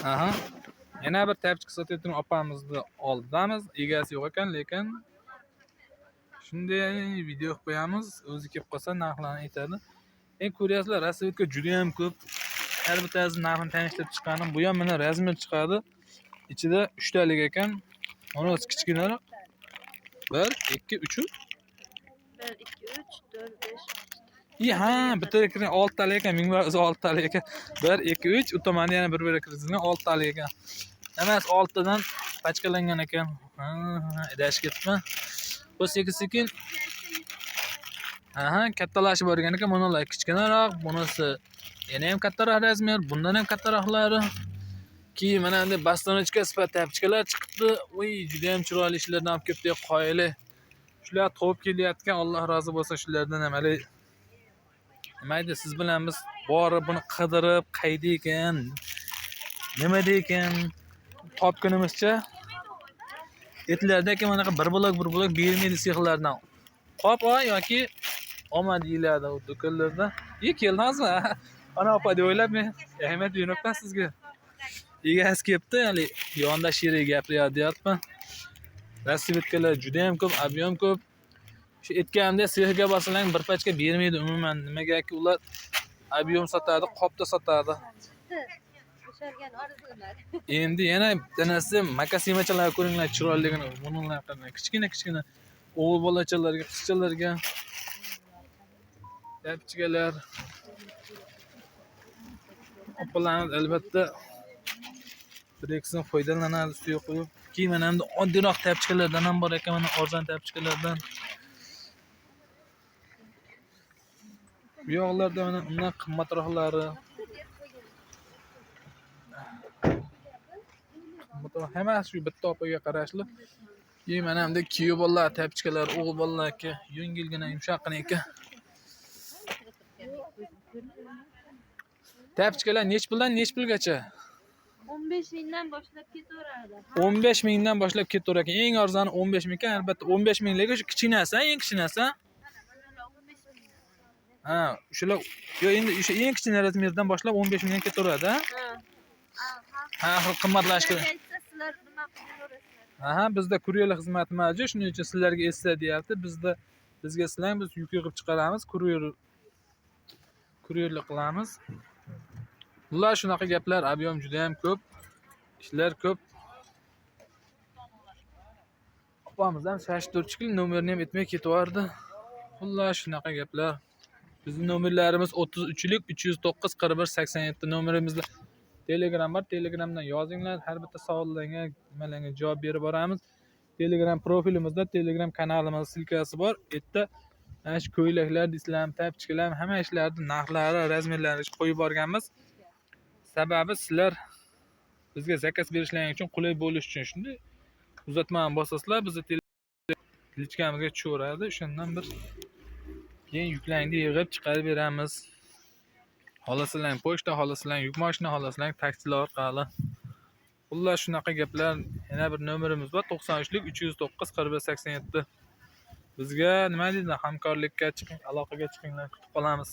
Aha. Yana bir tapchka sotayotgan opamizni oldidamiz. Egasi yo'q ekan, lekin shunday video qilib qo'yamiz. O'zi kelib qolsa narxlarni aytadi. Endi ko'ryapsizlar, rasvetka juda ham ko'p. Har bittasi narxini tanishtirib chiqqanim. Bu ham mana razmer chiqadi. Ichida 3 talik ekan. Mana kichkinaroq. 1 2 3. 1 2 3 4 5 İyi ha, bitta kirgan 6 talik ekan, 1000 6 talik ekan. 1 2 3, u tomonda yana bir kirgizilgan 6 talik ekan. Hammasi 6 tadan pachkalangan ekan. Ha, adashib ketibman. Bu sekin-sekin aha, kattalashib borgan ekan. Bunalar kichkinaroq, bunisi yana ham kattaroq razmer, bundan ham kattaroqlari. Keyin mana endi bastonochka sifat tapchkalar chiqibdi. Uy, juda ham chiroyli ishlardan olib kelibdi, qoyili. Shular topib kelayotgan, Alloh rozi bo'lsin shulardan ham hali nima edi, siz bilan biz borib buni qidirib, qayda ekan, nimada ekan topgunimizcha etlardaki manaqa bir blok bir blok bermaydi sexlardan. Qop oy yoki olma deyiladi u do'konlarda. E, keldingizmi? Ana opa deb o'ylab men ahamiyat bermabman sizga. Egasi kelibdi, hali yonida sherik gapiryapti deyapman. Rasvetkalar juda ham ko'p, объем ko'p. Shu aytganimdek sexga borsalang bir pachka bermaydi umuman. Nimagaki ular объем sotadi, qopda sotadi. O'shalgan orzular. Endi yana bitta makasimachalar ko'ringlar chiroyligini. Bunalar qanday kichkina-kichkina o'g'il bolachalarga, qizchalarga tapchikalar. Opalarimiz albatta bir ikkisini foydalanadi ustiga qo'yib. Keyin mana endi oddiyroq tapchikalardan ham bor ekan, mana arzon tapchikalardan. Bu yoqlarda mana undan qimmatroqlari. Qimmatroq hammasi shu bitta opaga qarashli. Keyin mana endi kuyov bolalar tapchikalar, o'g'il bolalarga yengilgina, yumshoqqina ekan. Tapchikalar nech puldan nech pulgacha? 15 mingdan boshlab ketaveradi. 15 mingdan boshlab ketaverar ekan. Eng arzoni 15 ming ekan. Albatta 15 mingligi shu kichkinasi, eng kichkinasi. Mana 15 ming. Ha, o'shalar yo endi o'sha eng kichkina razmerdan boshlab 15 mingdan ketaveradi, ha? Ha. Ha, axir qimmatlashib ketadi. Aytsa sizlar nima qilaverasizlar? Aha, bizda kuryerlik xizmati mavjud. Shuning uchun sizlarga esa deyapti. Bizda bizga sizlar biz yuk yig'ib chiqaramiz, kuryerlik qilamiz. Bular shunaqa gaplar, объем juda ham ko'p, ishlar ko'p. Opamiz ham shashib nomerini ham aytmay ketaverdi. Xullas shunaqa gaplar. Bizning nomerlarimiz 33lik 309 41 87 nomerimizda Telegram bor, Telegramdan yozinglar, har bitta savollarga, nimalarga javob berib boramiz. Telegram profilimizda Telegram kanalimiz silkasi bor. U yerda mana shu ko'ylaklar deysizlarmi, tapchikalar, hamma ishlarni narxlari, razmerlarini qo'yib borganmiz. Sababi sizlar bizga zakaz berishlaring uchun qulay bo'lish uchun shunday uzatmani bosasizlar, bizni lichkamizga tushaveradi. O'shandan bir keyin yuklarni yig'ib chiqarib beramiz. Xohlasalang pochta, xohlasalang yuk mashina, xohlasalang taksilar orqali. Xullas shunaqa gaplar. Yana bir nomerimiz bor 93lik 309 41 87. Bizga nima deydi, hamkorlikka chiqing, aloqaga chiqinglar, kutib qolamiz.